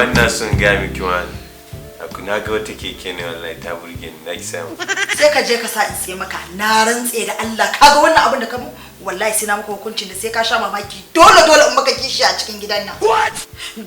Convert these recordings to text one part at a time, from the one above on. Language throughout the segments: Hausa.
Wannan sun gaya miki wani. Aku na ga wata keke ne wallahi ta burge ni, na ki samu. Sai ka je ka sa in sai maka. Na rantse da Allah kaga wannan abin da ka mu, wallahi sai na maka hukuncin da sai ka sha mamaki. Dole dole in maka kishi a cikin gidan nan.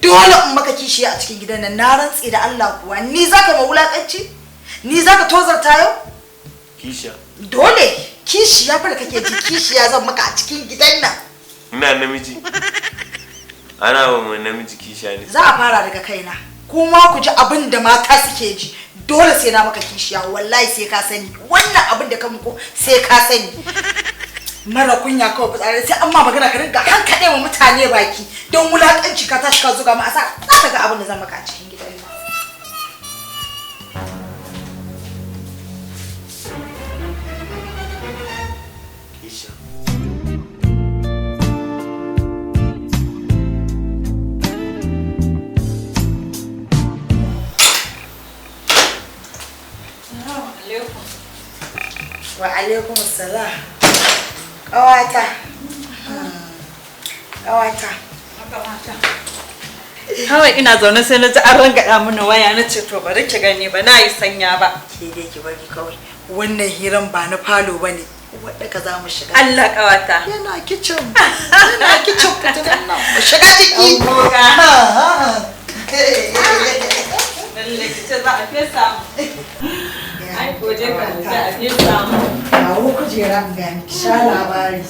Dole in maka kishi a cikin gidan nan. Na rantse da Allah kuwa ni zaka ma wulakanci? Ni zaka tozarta yau? Kisha. Dole kishi ya fara kake ji, kishiya zan maka a cikin gidan nan. Ina namiji. Ana wa mu namiji kisha ne. Za a fara daga kaina. Kuma ku ji abin da mata suke ji. Dole sai na maka kishiya, wallahi sai ka sani. Wannan abin da ka muku sai ka sani. Mara kunya kawai fitsari sai an ma magana ka rinka hankaɗe wa mutane baki don wulaƙanci ka tashi ka zuga mu a sa za ka ga abin da zan maka a cikin gidan nan. Kisha. Wa alaikum salam. Ƙawata. Ƙawata. Kawai ina zaune sai na ji an rangaɗa mini waya, na ce to bari ki gani ba na yi sanya ba. Ke dai ki bari kawai. Wannan hiran ba na falo ba ne. Wadda ka za mu shiga. Allah ƙawata. Yana kicin. Yana kicin fitinan nan. Mu shiga ciki. Lalle ki ce za a fesa mu. Ai ko je ka za a fesa mu. Kawo kujera in gaya miki sha labari.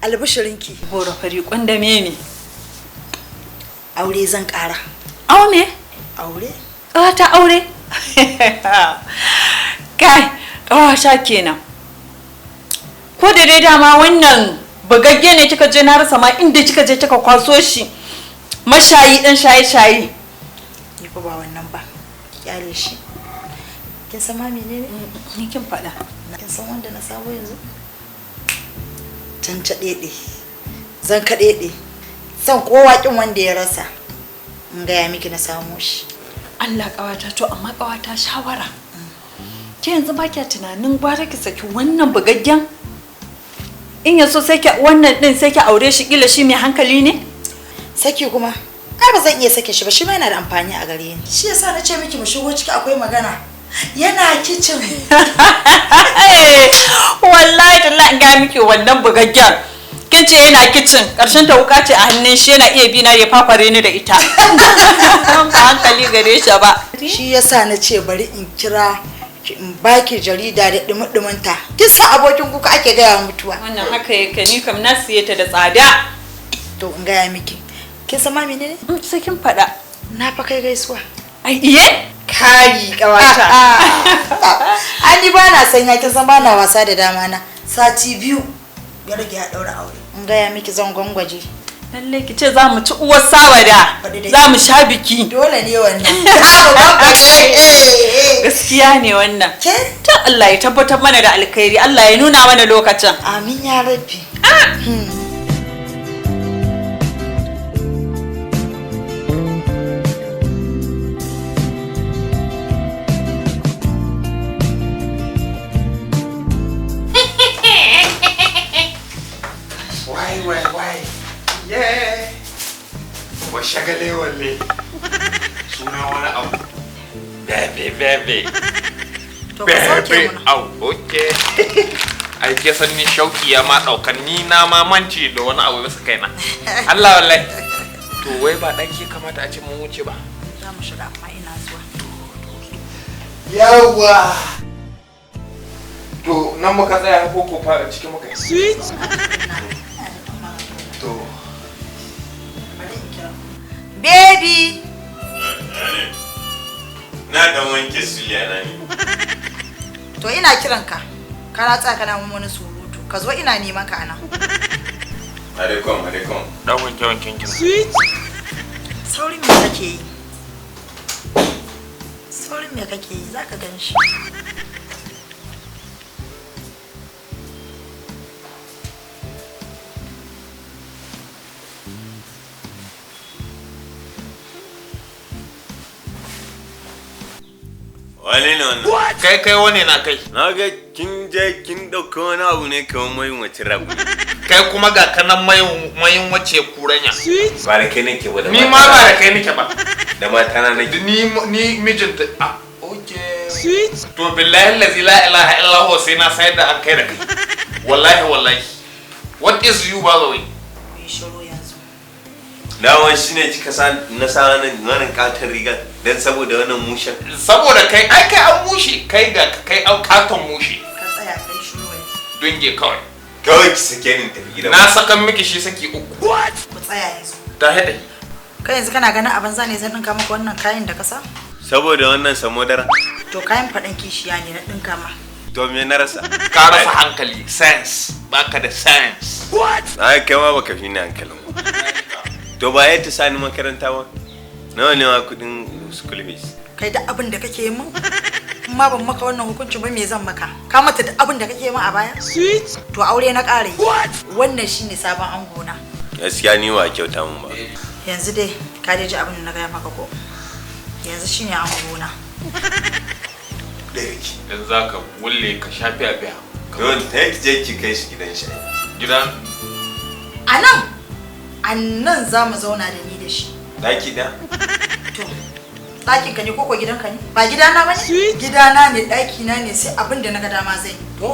Albishirinki. Goro fari kwanda meme. Aure zan ƙara. Aure? Aure? Ƙawata aure? Kai, ƙawata kenan. Ko da dai dama wannan bugagge ne kika je na rasa ma inda kika je kika kwaso shi. Mashayi dan shaye-shaye. Ni fa ba wannan ba. Ki kyale shi. Kin san ma menene? Ni kin faɗa. Kin san wanda na sabo yanzu? Cancaɗeɗe. Zan kaɗeɗe. San kowa kin wanda ya rasa. In gaya miki na samo shi. Allah ƙawata, to amma ƙawata shawara. Ke yanzu ba kya tunanin gwara ki saki wannan bugaggen? In yaso sai ki wannan din sai ki aure shi, kila shi mai hankali ne? Saki kuma? Ai ba zan iya sake shi ba, shi ma yana da amfani a gare ni. Shi yasa na ce miki mu shigo ciki akwai magana. Yana kicin. Wallahi tallahi in ga miki wannan bugaggen. Kin ce yana kicin, karshen ta wuka ce a hannun shi, yana iya bi na ya fafare ni da ita. Ba hankali gare shi ba. Shi yasa na ce bari in kira ki in baki jarida da dumi-duminta. Kin san abokin kuka ake gaya wa mutuwa. Wannan haka yake, ni kam na siye ta da tsada. To in gaya miki. Kin san ma menene? Sai kin faɗa. Na fa kai gaisuwa. Ai iye? Kai ƙawata. Ai ni ba na sanya, kin san ba na wasa da dama na. Sati biyu ya rage ya ɗaura aure. In gaya miki zan gwangwaje. Lalle ki ce za mu ci uwar sawada, za mu sha biki. Dole ne wannan. Gwangwaje. Gaskiya ne wannan. Ke? To Allah ya tabbatar mana da alkhairi, Allah ya nuna mana lokacin. Amin ya rabbi. Wai wai wai. Yeah. Wa shagale walle. Suna wani abu. Bebe bebe. To ka sauke Bebe. mana. Au, okay. Ai ke san ni shauki ya ma daukan ni na ma mance da wani abu bisa kaina. Allah wallahi. To wai ba daki ya kamata a ce mun wuce ba. Za mu shiga amma ina zuwa. Yawwa. To nan muka tsaya ko ko fa cikin muka yi? To Bari in kira. Baby. Na dan wanke suliya na ne. To ina kiran ka. Kana tsaya kana mun wani surutu. Ka zo ina neman ka anan. Alaikum alaikum. Dan wanke wanken kin. Saurin me kake yi? Saurin me kake yi? Zaka gan shi. Wane ne wannan? Kai wane na kai. Na ga kin je kin ɗauka wani abu ne kamar mai wace rabu. Kai kuma ga kanan mayin wace kuranya. Ba da kai nake ba da Ni ma ba da kai nake ba. Da mata na nake. Ni mijinta ah okay. To billahi allazi la ilaha illa huwa sai na sayar da an kai da kai. Wallahi wallahi. What is you by the way? Ku yi shiru yanzu. Dawon shi ne kika sa na sa wannan katon rigar don saboda wannan mushen. Saboda kai ai kai an mushe kai ga kai an katon mushe. Ka tsaya kai shiru yanzu. Dunge kawai. Kawai ki sake ni in tafi gidan. Na sakan miki shi saki uku. Ku tsaya yanzu. Ta haɗa. Kai yanzu kana ganin abin zane zan ɗinka maka wannan kayan da ka sa? Saboda wannan samodara. To kayan faɗan kishiya ne na ɗinka ma. To me na rasa? Ka rasa hankali sense baka da sense. Ai kai ma baka fi ni hankalin ba. To ba ya ta sani makaranta ba? Nawa ne ma kudin school fees? Kai da abin da kake yi min? In ma ban maka wannan hukuncin ba me zan maka? Ka mata da abin da kake yi min a baya? To aure na ƙara yi. Wannan shine sabon angona. Gaskiya ni ba kyauta mun ba. Yanzu dai ka dai ji abin da na gaya maka ko? Yanzu shine angona. Ɗaya ki. Yanzu za ka wulle ka shafi a biya. Don ta ki je ki kai shi gidan shi. Gidan A nan a nan za mu zauna da ni da shi. Ɗaki ɗaya? To ɗakin ka ne ko ko gidanka ne? Ba gidana ba ne? Gidana ne ɗakina ne sai abin da na ga dama zai yi.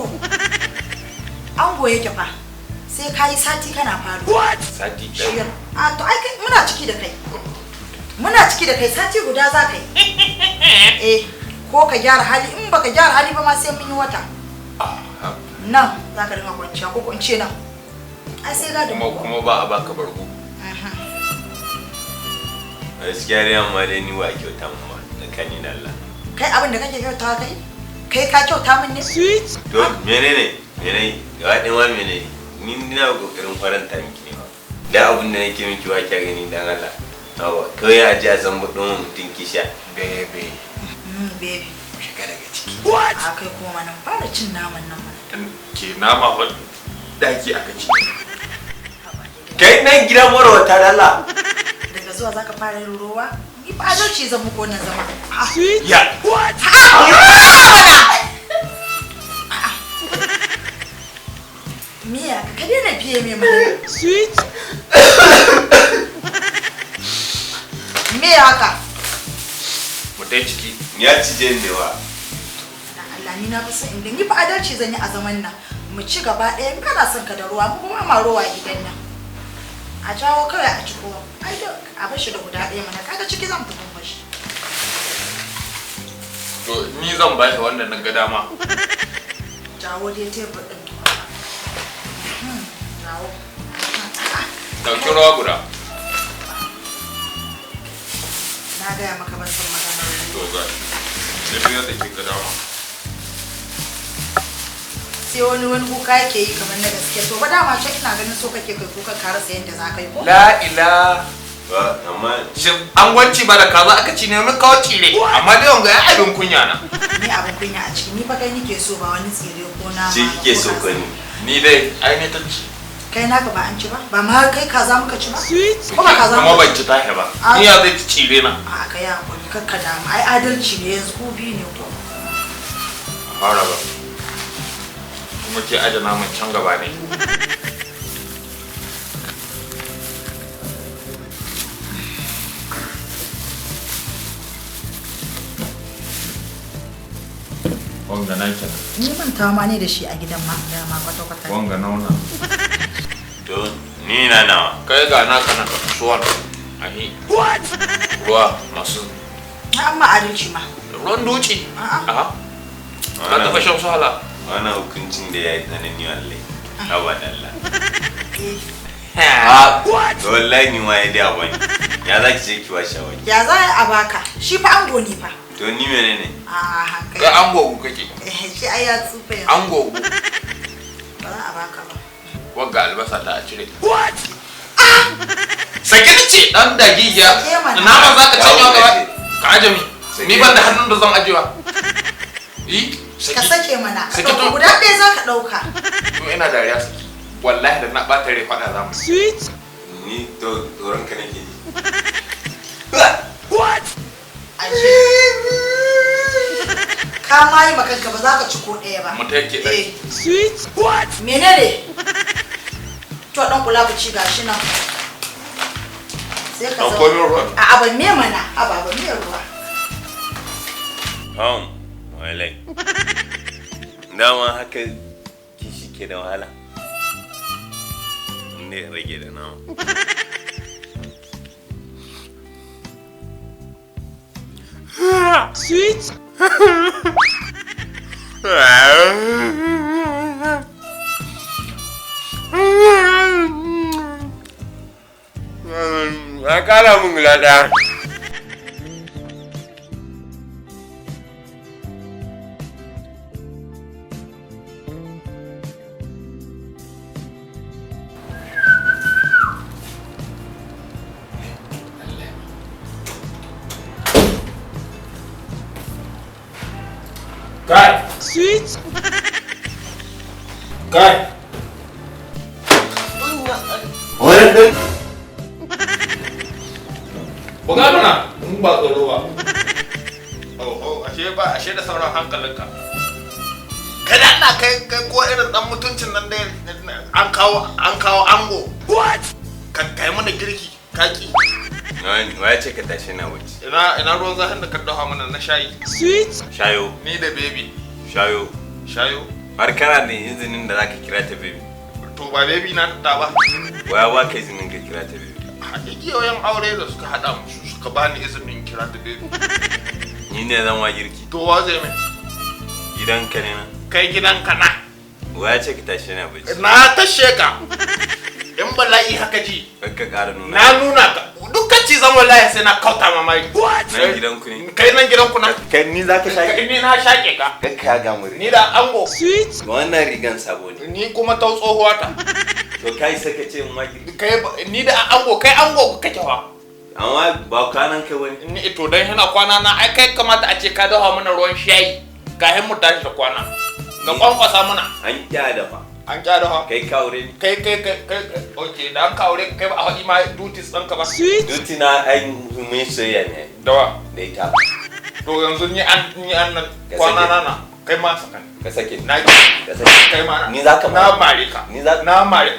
Ango yake fa. Sai ka yi sati kana falo. Sati ɗaya. Shiyar. A to ai kai muna ciki da kai. Muna ciki da kai sati guda za ka yi. Eh ko ka gyara hali in baka gyara hali ba ma sai mun yi wata. Nan za ka dinga kwanciya ko ko in ce nan. Ai sai gadon Kuma mu. kuma ba a baka bargo. Gaskiya dai amma dai ni ba kyauta mun ba. Tsakani da Allah. Kai abin da kake kyautawa kai? Kai ka kyauta min ne? To menene? Menene? Gaba ɗaya ma menene? Ni ina kokarin faranta miki ne ba. Da abin da nake miki ba kya gani dan Allah. Awa, kawai a ji a zamba ɗin mutum kisha. Bebe. Baby. Shiga daga ciki. A kai kuma mana fara cin naman nan mana. Ke nama fa daki aka ci. Kai nan gidan marwata da Allah. Daga zuwa zaka fara yin rowa? Ni ba adalci zan muku wannan zama. Ya. Miya, ka daina biye mai mana. Me haka? Mu dai ciki. Ya cije ni da wa. Na Allah ni na fi son in ni fa adalci zan yi a zaman nan. Mu ci gaba ɗaya in kana son ka da ruwa mu kuma ma ruwa gidan nan. A jawo kawai a ciko. Ai da a bar shi da guda ɗaya mana kaga ciki zan fito mashi. To ni zan ba shi wannan nan ga dama. Jawo dai tebur ɗin tukuna. Jawo. Dauki ruwa guda. Na gaya maka ban son magana. To ga. Sai biyar da ke ga dama. Sai wani kuka yake yi kamar na gaske to ba dama can ina ganin so kake kai kukan ka rasa yadda za ka yi ko? La ila. Ba, amma Shin an gwanci ba da kaza aka ci ne mun kawo tsire amma dai wanga ya abin kunya na. Ni abin kunya a ciki ni fa kai nike so ba wani tsire ko nama. ce ba kike ko so kaza. ko ni. Ni dai ai ne ta ci. Kai naka ba an ci ba? Ba ma kai kaza muka ci ba? Ko ba kaza Kuma muka ban ci tahe ba. Ah. Ni ya zai ci tsire na. A ka yi hakuri kar ka damu ai adalci ne yanzu ku biyu ne ko. Fara ba. Kuma ke aje naman can gaba ne. Wanga na kenan. Ni manta ma ne da shi a gidan ma dama kwata kwata. Wanga nauna. To ni na nawa. Kai ga naka nan suwan. Ahi. Ruwa masu Ai an ma adalci ma. ruwan duci. A'a. Aha. Ka taɓa shan su hala. Wannan hukuncin da ya yi tsanani wallahi. Haba da Allah. Eh. Ah, to wallahi ni ma ya dai abani. Ya za ki je ki washe wani. Ya za a baka? Shi fa ango ne fa. To ni menene? A Kai kai. an gogu kake. Eh, shi ai ya tsufa yanzu. An gogu. Ba za a baka ba. Wagga albasa ta a cire. What? Sake ni ce dan dagigiya. Sake mana. Naman za ka canyo gaba. Dawo Ka aje mi. Ni ban da hannun da zan ajewa. Yi. Ka sake mana. Ka Sake ɗauka to. guda ɗaya za ka ɗauka. To ina dariya saki. Wallahi da na ɓata rai faɗa za mu. Ni to tsoron ka nake ji. Aje. Ka ma yi makanka ba za ka ci ko ɗaya ba. Mu ta yake ɗaki. Eh. Menene? To dan kula ku ci gashi nan. Sai ka Ɗauko min ruwan. A'a ban me mana, a ba ban me ruwa. Hom, walai. Dama haka kishi ke da wahala. Ne rage da nama. Ya kara mun guda ɗaya. Kai! Sweet! Kai! Wani ɗan Buga mana in ba tsoro ba. Oh, oh, ashe ba, ashe da sauran hankalinka. Kai da Allah kai kai ko irin dan mutuncin nan dai an kawo ango. What? Ka kai mana girki, kaki. Wa ya ce ka tashi na wuce? Ina ruwan zafin da ka dafa mana na shayi. Shayo, Ni da baby. shayo. Shayo. Har kana da izinin da zaka kira ta baby. To ba baby na ta ba. Waya ba ka izinin ka kira ta baby. A igiyoyin aure da suka hada mu su suka bani izinin kira ta baby. Ni ne zan wa girki. To wa zai mai? Gidanka ne na. Kai gidanka na. Wa ya ce ka tashi na bacci? Na tashe ka. In bala'i haka ji. Kar ka ƙara nuna. Na nuna ka dukkan cizon wallahi sai na kauta mamaki. Nan gidanku ne. Kai nan gidanku na. Kai ni za ka Kai ni na shaƙe ka. Kar ka ga muri. Ni da ango. Wannan rigan sabo ne. Ni kuma ta tsohuwa ta. To kai saka ce in ma girki. Kai ni da ango kai ango kake wa. Amma ba kwanan kai wani. Ni to dan yana kwana na ai kai kamata a ce ka dafa mana ruwan shayi kafin mu tashi da kwana. Ka kwankwasa mana. An kya da fa. An kya dafa. Kai ka aure ni. Kai kai kai kai okay da an ka aure kai ba a haɗi ma duties ɗinka ba. Duty na ai mun soyayya ne Dawa. da ita. To yanzu ni an nan Ka kwana sake. na na kai ma sakan. Ka sake ni. Na Ka sake. kai ma na. Ni za ka Na mare ka. Ni za Na mare.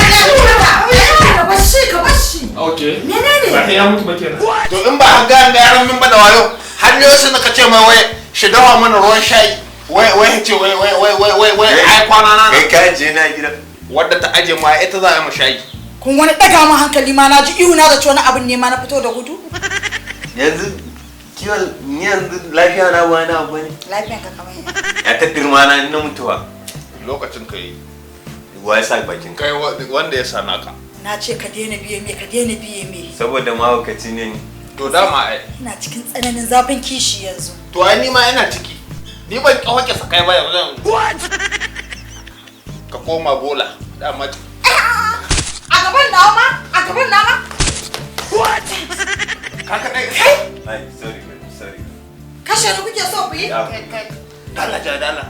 Ka bashi ka bashi. Okay. Menene? Ba ya mutu ba kenan. To in ba an ga ga yaran min ba da wayo har yau sai ka ce mai wai shi dawa mana ruwan shayi. Wai wai ce wai wai wai wai wai wai ai kwana na. Kai ka je na gidan. Wadda ta aje ma ita za a yi ma shayi. Kun wani ɗaga min hankali ma na ji ihu na da wani abin ne ma na fito da gudu. Yanzu kiwon ni yanzu lafiya na wani abu ne. Lafiyan ka kamar ya. Ya ta dirma na na mutuwa. Lokacin ka yi. Wa ya sa bakin ka? Kai wanda ya sana ka. Na ce ka daina biye me ka daina biye me. Saboda mahaukaci ne ni. To dama ai. Ina cikin tsananin zafin kishi yanzu. To ai ni ma ina ciki. Ni ban kawace sakai ba yanzu. What? Ka koma bola. Dama A gaban nawa ma? A gaban nawa ma? ka ka dai. Ai sorry baby sorry. Kashe ni kuke so ku yi? Ya. Kai kai. Dala ja dala.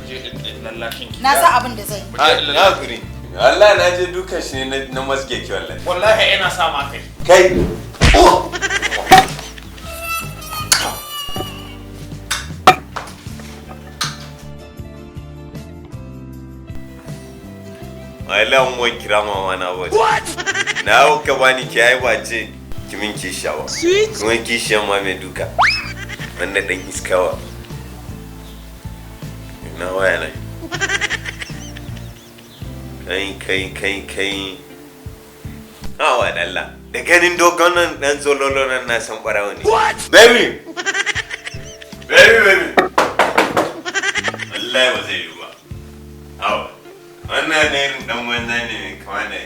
Je in lallashin ki. Na san abin da zai yi. Mu je in Na lallashin. hakuri. Wallahi na je dukan shi ne na masge ki wallahi. Wallahi ina sa ma kai. Kai. Oh! Wallahi mun kira mama na ba. What? Na ka bani ki ai ba ce ki min kishiya ba. Kuma kishiyan ma mai duka. Wannan dan iskawa. Ina waya nan. Kai kai kai kai. Hawa dalla. Da ganin dogon nan dan zololo nan na san barawo ne. What? Baby. Baby baby. Wallahi ba zai yi ba. Hawa. Wannan ne irin dan banza ne mai kama da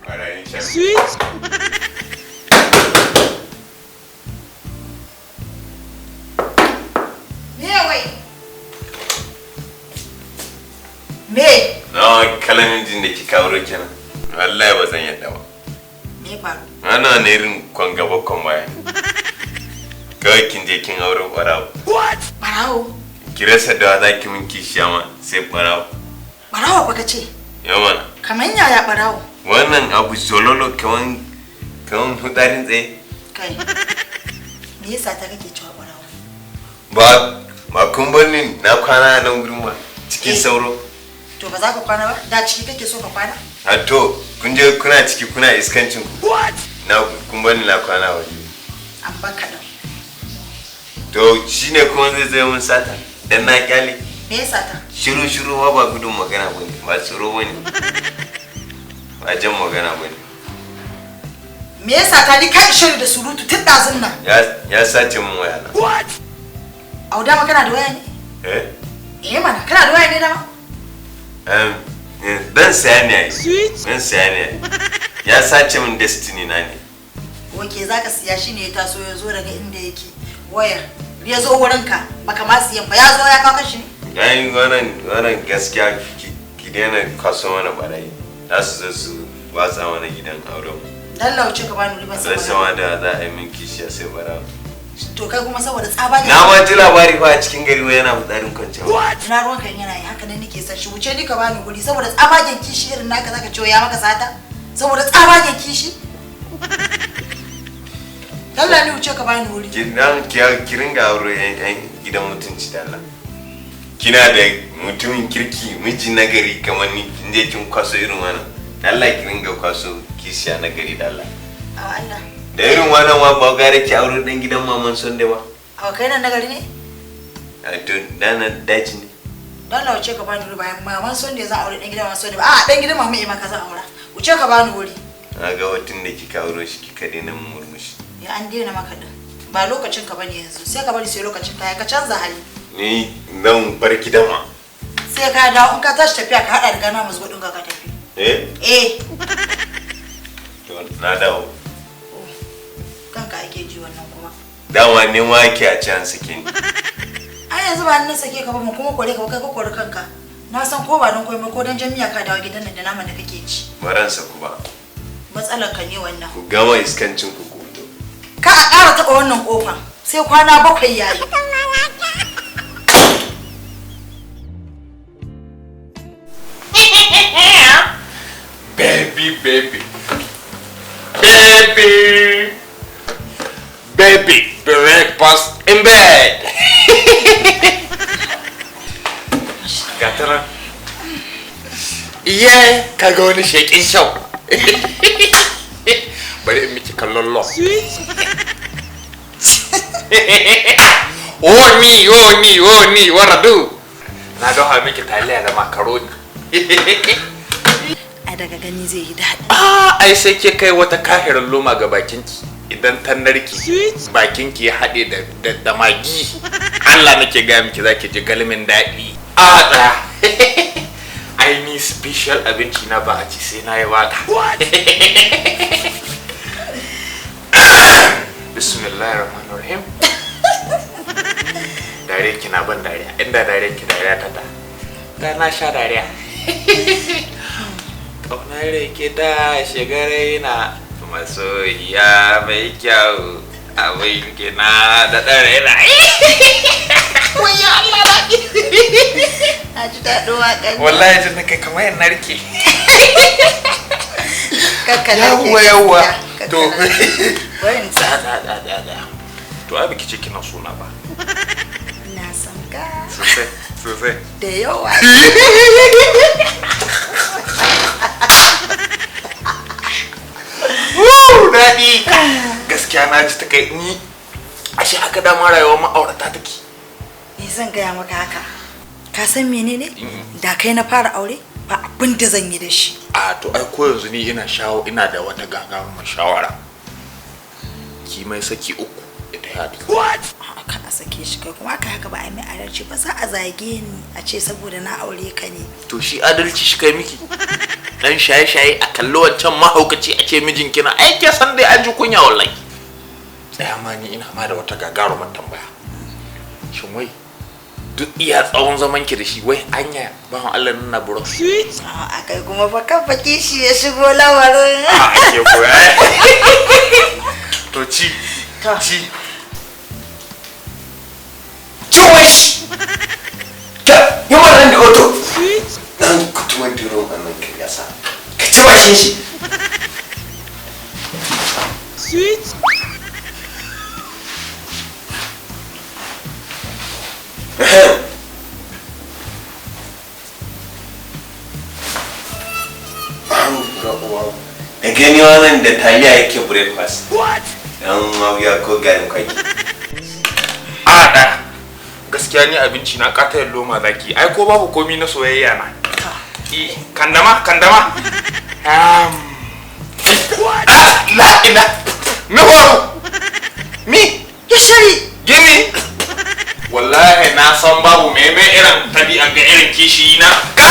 barayin shanu. Me wai? Me? Na kalan jin da kika auro kenan. Wallahi ba zan yadda ba. Me faru? Ana ne irin kwan gaba kwan baya. Kawai kin je kin auro barawo. Barawo. Ki rasa da za ki mun kishiya ma sai barawo. Barawo baka ce. Yawan. Kamar yaya barawo? Wannan abu zololo kaman hudarin tsaye. Kai. Me yasa ta kake cewa barawo? Ba kun bar ni na kwana a nan gurin ba cikin Eh. sauro. To ba za ka kwana ba? Da ciki kake so ka kwana? A to kun je kuna ciki kuna iskancin ku. Na kun bar ni na kwana waje. An baka ɗin. To shine kuma zai zai mun sata dan na kyale. Me yasa ta? Shiru shiru ma ba gudun magana bane, ba tsoro bane. Ba jan magana bane. Me yasa ta ni ka ishe ni da surutu tun ɗazun nan? Ya sace mun waya na. Au dama kana da waya ne? Eh? Eh mana kana da waya ne dama? Dan saya ne ai. Dan saya ne ai. Ya sace mun destiny na ne. Oke za ka siya shi ne ya taso ya zo daga inda yake wayar ya zo wurinka baka ma siyan ba ya zo ya kawo kashi ne? Yayin wannan gaskiya ki daina kwaso mana barayi. Za su zo su watsa mana gidan auren mu. Dan lauce ka bani riban Zai sama. sama da za a yi min kishiya sai barawa. To kai kuma saboda tsabagen Na ma ji labari fa a cikin gari wai yana fitsarin kwanciya. Na ruwan kan yana yi haka nan nake son shi wuce ni ka bani guri saboda tsabagen kishi irin naka zaka ce ya maka sata saboda tsabagen kishi. Allah ni wuce ka bani wuri. Ki dan ki ringa aure yan gidan mutunci da Allah. Kina da mutumin kirki miji nagari kamar ni kin je kin kwaso irin wannan. Allah ki ringa kwaso kishiya nagari da Allah. A Allah. Da irin wannan ma ba gare ki aure dan gidan maman Sunday ba. A kai nan nagari ne? A to dana daji ne. Don Allah wuce ka bani wuri bayan maman son da za a aure dan gidan maman son da ba a dan gidan maman Emma ka za a aura. Wuce ka bani wuri. Na ga watan da kika auro shi kika daina murmushi. Ya an daina maka din. Ba lokacin ka bane yanzu sai ka bari sai lokacin ka ya ka canza hali. Ni zan bar gidan ma. Sai ka dawo in ka tashi tafiya ka hada da gana musgo din ka ka tafi. Eh? Eh To na dawo. kanka ake ji wannan kuma. Dama ne ma ake a can sake ni. Ai yanzu ba ni na sake ka ba mu kuma kore ka ba kai ka kore kanka. Na san ko ba don komai ko don jami'a ka dawo gidan nan da naman da kake ci. Baran saku ba. Matsalar ka ne wannan. Ku gama iskancin ku ku fito. Ka a ƙara taɓa wannan ƙofan sai kwana 7 yayi. Baby, baby. Baby. Baby, breakfast in bed. Gata nan. Iye, kaga wani shekin shau. Bari in miki kallon law. Oh ni, oh ni, oh ni, what I do? Na dafa miki taliya da makaroni. Ai daga gani zai yi daɗi. Ah, ai sai ke kai wata kahirin loma ga bakinki idan ta narke bakinki ya haɗe da magi. Allah nake gaya miki zaki ji galmin daɗi. Ah, tsaya. Ai ni special abinci na ba a ci sai na yi waka. Bismillahir Rahmanir Rahim. Dare kina ban dariya, inda dare ki dariya ta ta. Ta na sha dariya. Ƙaunar rake ta shiga raina masoyiya mai kyau abin kina da ɗan raina. Na ji daɗin waƙan. Wallahi jin nake kamar yan narke. Kakka narke Yawwa yawwa. gaskiya, To. kakka narke. Bari in Da da da da da. To ai biki ce kina sona ba. Na san ka Sosai sosai. da yawa. Woo daɗi. Gaskiya na ji ta kai ni ashe haka dama rayuwar ma'aurata take. Ni zan gaya maka haka. Ka san menene? Da kai na fara aure ba abin da zan yi da shi. A to ai ko yanzu ni ina shawo ina da wata gagarumar shawara. Ki mai saki uku ita ya A'a, ka a sake shi kai kuma aka haka ba a yi mai adalci ba za a zage ni a ce saboda na aure ka ne. To shi adalci shi kai miki. Dan shaye-shaye a kalli wancan mahaukaci a ce mijin kina ai ke san dai an ji kunya wallahi. Tsaya ma ni ina ma da wata gagarumar tambaya. Shin wai duk iya tsawon zaman ki da shi wai anya bawan Allah nan na buro. A'a kai kuma fa kan fa kishi ya shigo lamarin. A ake koya. To ci. To. Ci. Jewish! Yi wannan da auto! Katuwar duro a nan ka gasa. Ka ci bashin shi. Sweet. Da gani wannan da taliya yake breakfast. What? Dan mawiya ko garin kwaki. A da gaskiya ni abinci na katayar loma zaki ai ko babu komi na soyayya na. I kandama kandama. Ah, la ila. Me horo. Mi Gishiri. gimi. Wallahi na san babu meme irin tabi'a ga irin kishi na. Kai